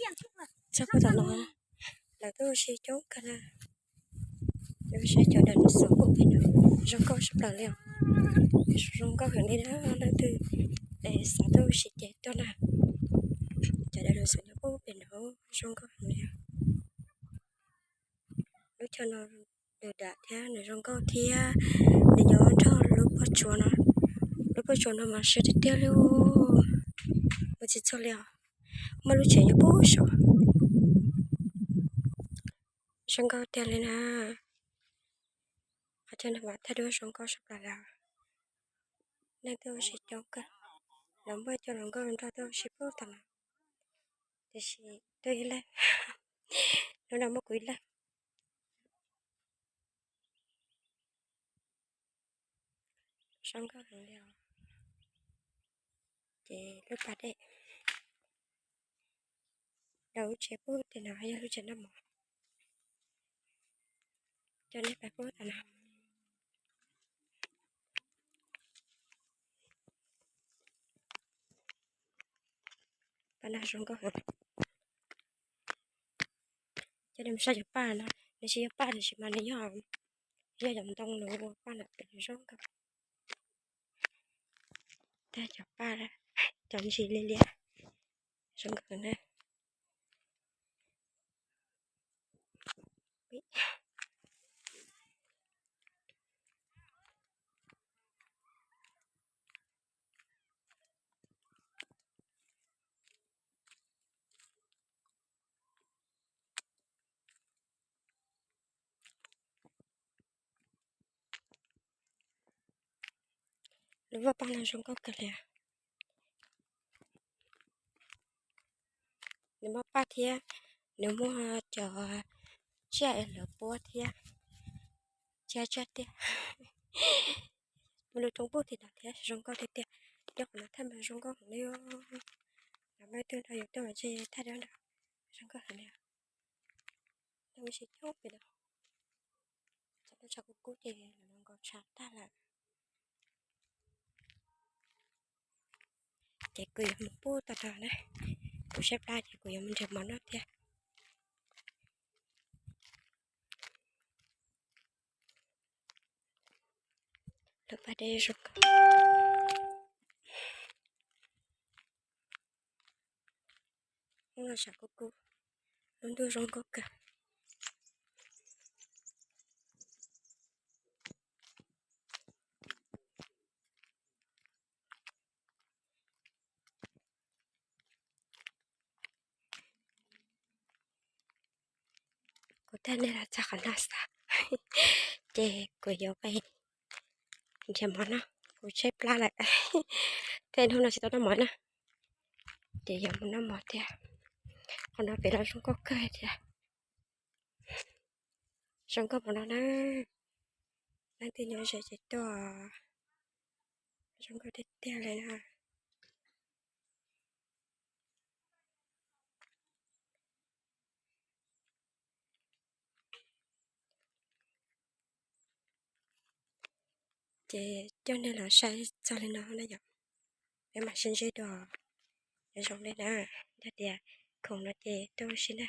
Txog puag tom no, lawv tuaj ua si coob kawg na. Saib cov dinosaur pem no, zoo nkauj tshaj plaws li os. Zoo nkauj heev li na, leej twg xav tuaj ua si ces tuaj na. Cov dinosaur nyob pem no zoo nkauj heev li. Lub chaw no nws dav thiab nws zoo nkauj thiab, nws nyob nrog lub pob tsuas no. Lub pob tsuas no mas siab tiag tiag li, ua tsis txog li os. Muaj lub tsev nyob puag saud. Zoo nkauj tiag li na. Qhov chaw no mas thaij duab zoo nkauj tshaj plaws li. Leej twg ua si coob kawg, lawv muaj cov hluas nkauj nrog tuaj ua si puag tom no. Tiam sis tuaj ib leeg, hnub no muaj kuv ib leeg. Zoo nkauj heev li os. Ces lub pas dej, lawv lub tsev puag tim no yog lub tsev noj mov. Coj nej pais puag tom no. Pas no zoo nkauj heev. Coj nej mus saib cov paj no, nws tsis yog paj tiam sis mas nws yog, yog cov ntoo nws ua paj na, pem nws zoo nkauj. Tag cov paj, cov ntsis liab liab, zoo nkauj na. Lub vaj paj no zoo nkauj kawg li. Nws muaj paj thiab, nws muaj cov tsiaj es lawv puab thiab. Tsiaj tsiaj tiag. Muaj lub roob puag tim no thiab zoo nkauj tiag tiag. Nyob qhov no thaij mas zoo nkauj heev li. Lawv muaj ib tug nrog yus tuaj mas ntshe thaij dab nrog zoo nkauj heev li. Lawv ua si coob pem no. Tshav kub kub ces lawv los nkaus tshav tag lawm. Ces kuv yuav mus pub tau rau na. Kuv saib plab ces kuv yuav mus nrhiav mov noj thiab. Lub pas dej zoo nkauj. Hnub no tshav kub kub, lub ntuj zoo nkauj kawg. Kuv thaij nej los txog qhov no xwb, ces kuv yuav pais nrhiav mov noj, kuv tshaib plab lawm. Thiab hnub no tsis tau noj mov na, ces yuav mus noj mov thiab. Qhov no pem los zoo nkauj kawg thiab. Zoo nkauj mov no na, leej twg nyob ze ces tuaj, zoo nkauj tiag tiag li na. Ces coj nej los saib txog li no na yom, peb mam sib ntsib dua. Nyob zoo li na, yog tias khoom no ces tuaj ua si na.